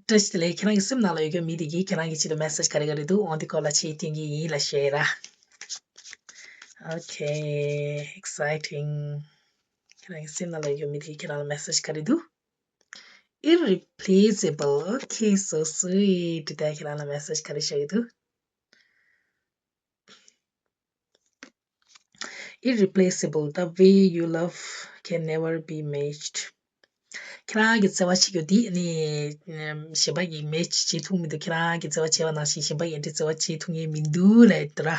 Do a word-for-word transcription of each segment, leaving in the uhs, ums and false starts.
བཀྲ་ཤིས་བདེ་ལེགས། ཁྱེད་རང་གི་སེམས་ནང་ལ་ཡོད་མཁན་མི་དེ་གིས་ཁྱེད་རང་གི་ཆེད་དུ་མེ་སེ་ཇི་ག་རེ་ག་རེ་འདུག་འོ་འདི་སྐོར་ལ་ཆེད་བསྟན་གྱི་ཡིན་ལ་ཞེས་ར། Okay, exciting. ཁྱེད་རང་གི་སེམས་ནང་ལ་ཡོད་མཁན་མི་དེ་གིས་ཁྱེད་རང་ལ་མེ་སེ་ཇི་ག་རེ་འདུག Irreplaceable. Okay, so sweet. དེ་ལྟར་ཁྱེད་རང་ལ་མེ་སེ་ཇི་ག་རེ་བཞག་གི་འདུག Irreplaceable, the way you love can never be matched. ཁྱེད་རང་གི་བརྩེ་བ་བྱེད་རྒྱུ་འདི་ནི་གཞན་པ་གིས་མེ་ཆི་བྱེད་ཐུབ་མི་འདུག་ཁྱེད་རང་གི་བརྩེ་བ་བྱས་པ་ནང་བཞིན་གཞན་པ་ཡིས་འདྲ་བརྩེ་བ་བྱེད་ཐུབ་མཁན་མི་འདུག་ལབ་འདུག་ར།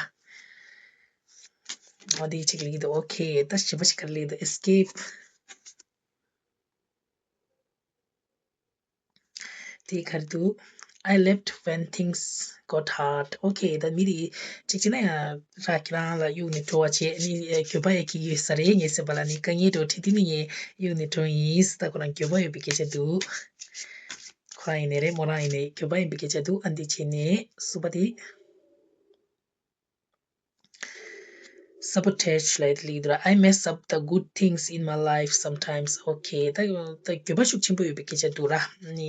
འོ་འདི་གཅིག་ལབ་ཀྱི་འདུག Okay, ད་གཞན་པ་ཞིག་ག་རེ་ལབ་ཀྱི་འདུག Escape. དེ་ག་རེ་འདུག I left when things got hard. Okay, ད་མི་དེ་གཅིག་བྱས་ན་ཡང་ར་ཁྱེད་རང་ལ་གཡུག་ནས་འགྲོ་བ་བྱས་ནི་འགྱོད་པ་ཡོད་ཀྱི་ཡོད་ས་རེད། ངའི་སེམས་པ་ལ་ནི་དཀའ་ངལ་འགྲོ་ཁྲིད་དེ་ནི་ངས་གཡུག་ནས་འགྲོ་ཡིན། ད་ཁོ་རང་འགྱོད་པ་ཡོད་པའི་སྐད་ཆ་འདུག་ཁོ་རང་ཡིན་ནའི་རེད་མོ་རང་ཡིན་ནའི་འགྱོད་པ་ཡིན་པའི་སྐད་ཆ་འདུག་ཨ་འདི་བྱས་ནས་གསུམ་པ་དེ། Sabotage ལབ་ཡ་དེ་ལབ་ཀྱི་འདུག་ར། I mess up the good things in my life sometimes. Okay, ད་ད་འགྱོད་པ་ཤུགས་ཆེན་པོ་ཡོད་པའི་སྐད་ཆ་འདུག་ར། ནི་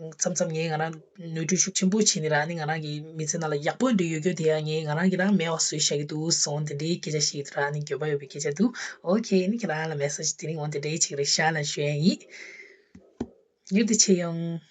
མཚམས་མཚམས་ངས་ང་རང་ནོར་འཁྲུལ་ཤུགས་ཆེན་པོ་བྱས་ནི་ར། ནི་ང་རང་གི་མི་ཚེ་ནང་ལ་ཡག་པོ་འདྲ་ཡོད་རྒྱུ་དེ་ཡང་ངས་ང་རང་གི་རང་མེད་པ་བཟོས་བཞག་གི་འདུག་སོང་། དེ་འདྲའི་སྐད་ཆ་ཞིག་འདུག་ར། ནི་འགྱོད་པ་ཡོད་པའི་སྐད་ཆ་འདུག Okay, ནི་ཁྱེད་རང་ལ་མེ་སེ་ཇི་དེ་རིང་འོ་དེ་འདྲའི་ཅིག་རེད་ཤག་ལབ་ཞུ་ཡ་ཡིན། མྱུར་དུ་མཇལ་ཡོང་།